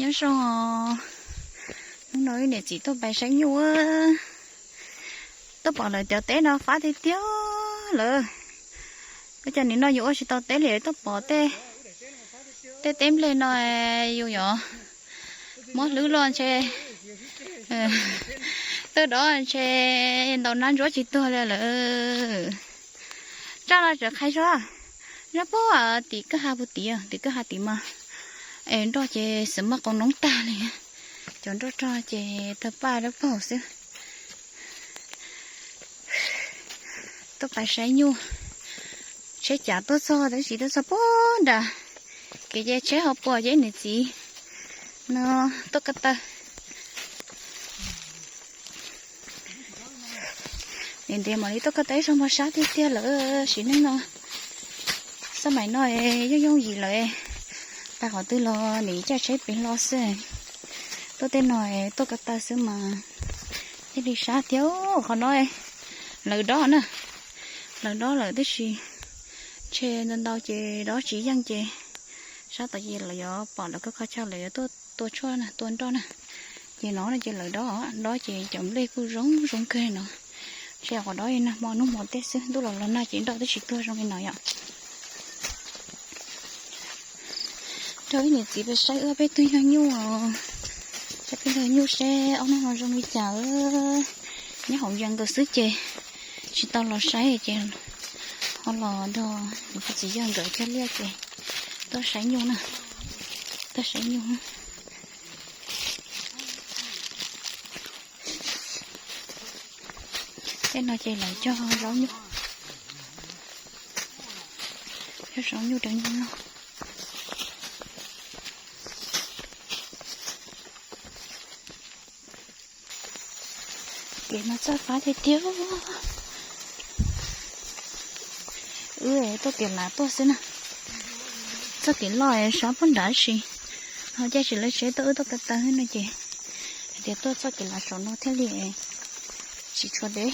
Nyob zoo, hnub no wb niam txiv tuaj pais saib nyuj, tuaj pom lawv cov teb no fab tiag tiag lawm. Ua cas nim no yus ua tsis tau teb li, tuaj pom tej teb nplej no yus yuav muab hlwb los ntshe, tej dov ntshe ntaus nab ntsuab tsis tuag li lawm. Raj no tseem qhais zog, zog puag tim kwj ha puag tid, tim kwj ha tid mas es nroj ces xwb mas qau noob tag li. Cov nroj rog ces tawg paj dawb paug xwb. Tuaj pais saib nyuj, tsheb cav tuaj txog tab sis tuaj txog puag nram kev ces tsheb ho puas ces niam txiv no tuaj ko taw. Nim ntiav mam li tuaj ko taw ib zaug mas sab tiag tiag lawm. Sim neej no, xab maim no yooj yooj yim lawm, tag qhov twg los nim caj tsheb pem hlo xwb. Tuaj tej no tuaj ko taw xwb mas thiaj li sab thiab. Qhov no lawv dob na, lawv dob lawm tab sis ntshe ntau ntau ces dob tsis yeej ces sab tod ces lawv yuav pom lawv kho kho chaw lawv yuav tuaj tua tshuaj na, tua nroj na. Ces no no ces lawv dob, dob ces cov nplej kuj zoo zoo kawg no. Ntshe qhov dob nag hmo hnub hmo tej xwb, ntuj los los nag ces nroj twb tsis tuag zoo li no yom. Rau ib niam txiv peb saib ua peb tug yawg nyuj, saib peb tug yawg nyuj seb ob hnub no zoo li cas. Nyob hauv yees nkaus xwb ces tsis tau los saib ces ho los nrog niam txiv yawg nkawd cog liaj ces tuaj saib nyuj na, tuaj saib nyuj. Tej no ces lawv cog zaub nyuj, cog zaub nyuj rau nyuj noj. Kev no txawj fab tiag tiag. Wb tuaj kev lav tuaj xwb na. Txoj kev loj sab puag nrad si, ho caij tsis lawv tsheb tuaj wb tuaj ko taw no ces hais tias tuaj txoj kev lav saum no thiaj li tsis tshua deb.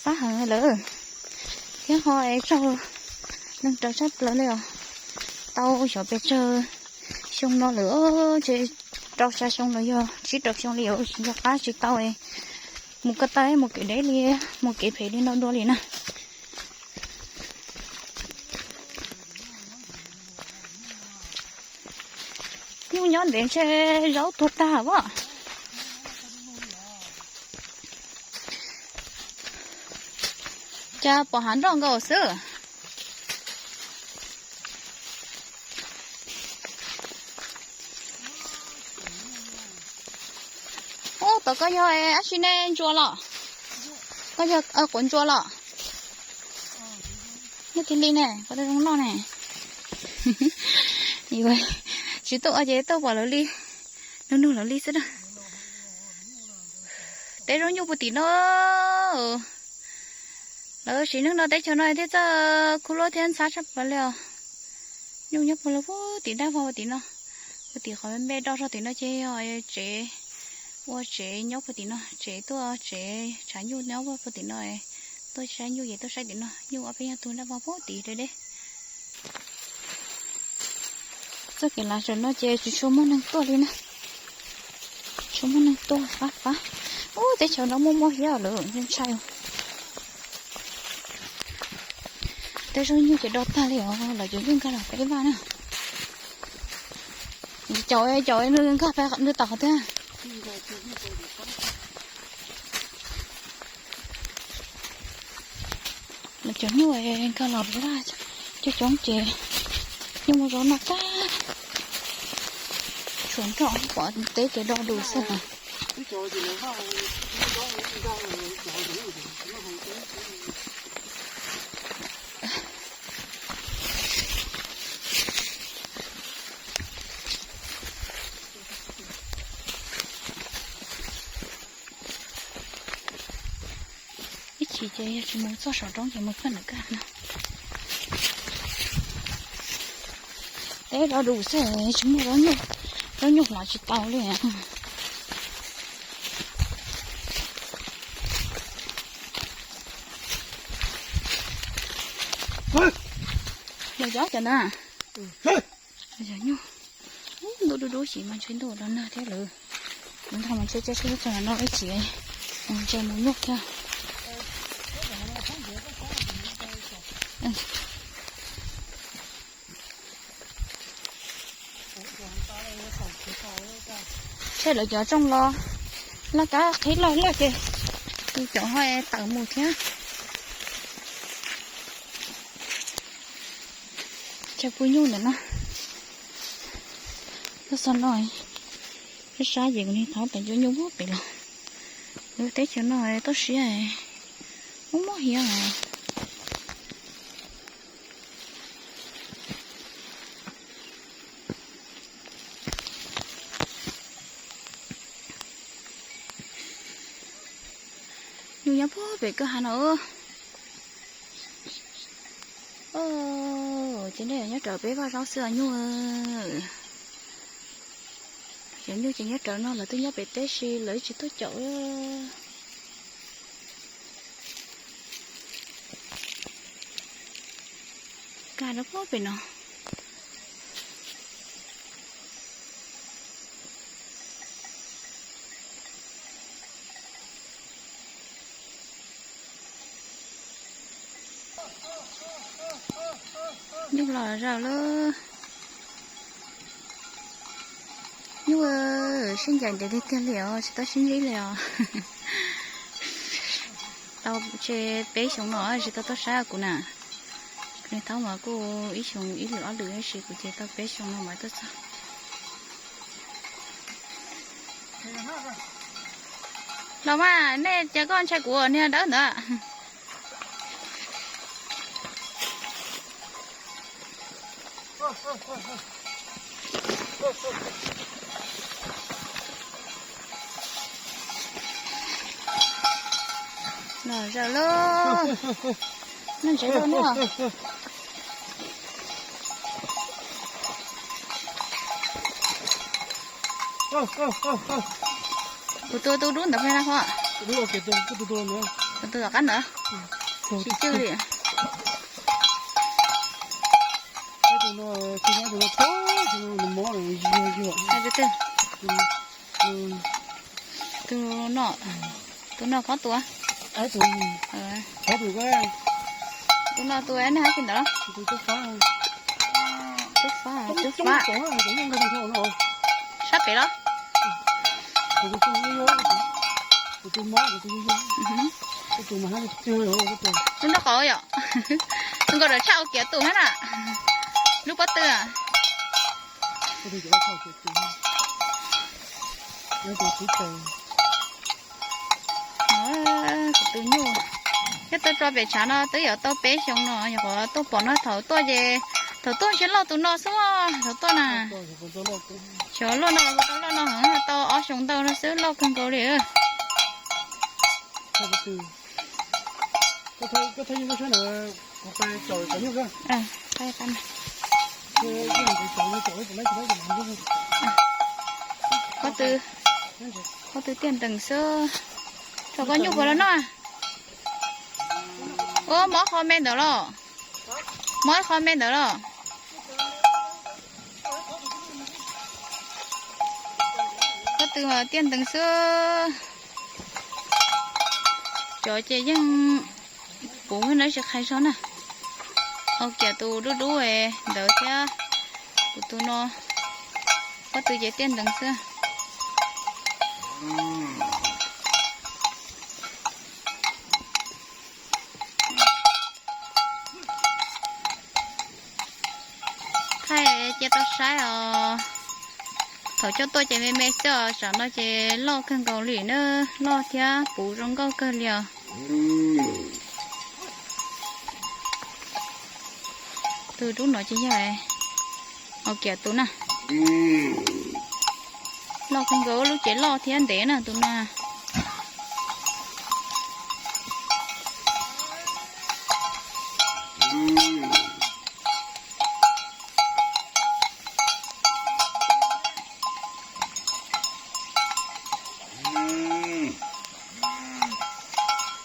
Fab heev lawm thiab ho es raug neeg raws tshaj plaws li os. Tau xyov pes tsawg xyoo no lawm, ces rau xya xyoo los yog tsib rau xyoo li os, yog qab tsis tau mus ko taw mus kev deb li, mus kev phem li no dua li na. Nyuj nyob ntev ntshe zaub tuag tag as. Cas pom hav nroj nkaus xwb. Ub, tom koj yog dab tsi ne, ntsuag los? Koj yog quav ntsuag los? Yog kiag li ne, kuv tau zoo noj ne. Tsis tuaj ua ces tuaj pom lawv li, nug nug lawv li xwb na. Teb zaub nyuj puag tim no. Lawv sim neej no teb chaws no thiaj txawj khub luab thiab ntxhab tshaj plaws li os. Nyuj nyob puag lawv puag tim dab vog puag tim no, puag tim qhov me me do zog tim no ces yog tsev, ua tsev nyob puag tim no, tsev tuaj tsev tshav nyuj nyob puag tim no, tuaj saib nyuj ces tuaj saib tim no, nyuj ob peb nyuag tug dab vog puag tim deb deb. Txoj kev lav saum no ces tsis tshua muaj neeg tuaj li na. Tsis muaj neeg tuaj fab fab. Ub, teb chaws no muaj muaj hiab lawm ntshai. Tej zaub nyuj ces do tag li os, lawv cov nyuj nkag los peb vaj na. Caum caum nws nkag peb nws tom qhov twg. Lawv cov nyuj nkag los peb vaj coob coob ces nyuj mus zov noj tag. Tshuav nroj pom teb ces do dus xwb na. Ib chim ces yog tsis mus txoj saum roob ces mus pawg ntawm kaj no. Teb do dus xwb tsis muaj zaub nyuj, zaub nyuj hlov tsis tau li. Los yob cov na. Yog nyuj, ntuj dub dub xim mas ntshe ntuj los nag thiab lawm. Kuv nrog mas ntshe caij tsheb txog no ib chim mus ntsia mus nyuj thiab. Tshe lawv cov tsooj los laj kab qhib loj loj ces cov ho tawm mus thiab. Tshe pw nyuj ntawm no. Lub xov no sab sab ces kuv nig thov pem ncua nyuj pem los. Lub teb chaws no toj siab muaj muaj hiav. Nyuj nyob puag pem kwj ha no. Ces nej nyob raws peb vaj zaub xwb os nyuj. Cov nyuj ces nyob raws no lawv twb nyob pem teb si lawv tsis tuaj caum. Kaj rau puag pem no. Nyuj los zaum lawm. Nyuj sib ncaim ntev tiag tiag li os, tsis tau sib ntsib li os. Tau tshe peb xyoo no tsis tau tuaj saib kuv na. Nws thaum mas kuj ib xyoo ib lwm ob lwm tab sis kuv ces tau peb xyoo no mas tuaj txog. Los mas nej cia koj ntshai kuv niag dawb ntawd. Los zaum lauj. Noj ntsev lauj noj. Kuv tus tus dub ntawd peb na ho. Kuv tus tom qab ntawd. Tsis cwj li. Hais tus twg? Tus no, tus no qhov tua. Tus no tus nej hais kiag ntawd. Twb fab, twb fab. Sab pem los? Lub nraub qaum yom. Tus nkauj dawm tshaj ua kiav tus thiab na. Lub pob tw. Kuv tus nyuj thiab tau tso pem tshav no twb yuav tau peb xyoo no, nyuam qhuav tuaj pom no thaum tuaj ces, thaum tuaj ntshe loj tus no xwb, thaum tuaj na. Xyov loj no, tau loj no heev, tau ob xyoo ntau no xwb, loj kawg nkaus li. Pob tw, pob tw tiaj ntees xwb. Thaum koj nyuj puas los noj? Ua mob qho me ntawd los? Mob ib qho me ntawd los? Pob tw tiaj ntees xwb. Cov ces yeej puv na, tsis qhia zog na. Ua kiag tus dub dub ntawd thiab kuv tus no, pob tw ces tiaj ntees xwb. Thaij cia tau saib os. Thaum coj tuaj ces me me xwb os, tsam no ces loj kawg nkaus li na, loj thiab puv zoo nkauj kawg li os. Tus dub no ces yog ua kiag tus na. Loj kawg nkaus, lub cev loj thiab ntev na tus na.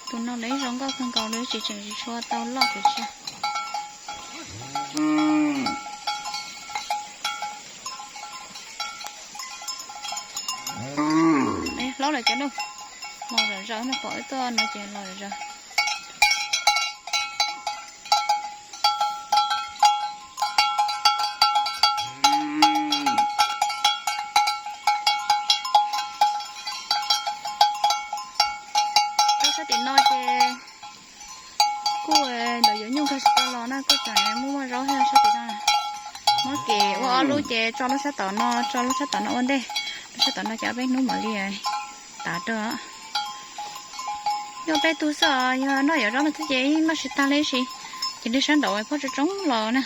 Tus no lawv zoo nkauj kawg nkaus li, tseem tseem tsis tshua tau loj pes tsawg. Los cov no los zom zaws no, pom wb tuaj no ces los zom zaws. Rau sab tim no ces kuj ntawm yuav nyuj kawg tsis tau los na, kuj tseem muaj muaj zaub thiab sab tim no. Muab kev ua ob lub ces tso lub sab tom no, tso lub sab tom no ua ntej. Lub sab tom no ces ob peb hnub mam li tav rau. Nyuj peb tug xwb os, yog noj yuav zaub no xwb ces yeej noj tsis tag li ib si. Ces li sab nraud phauj tsoo tsoo los na.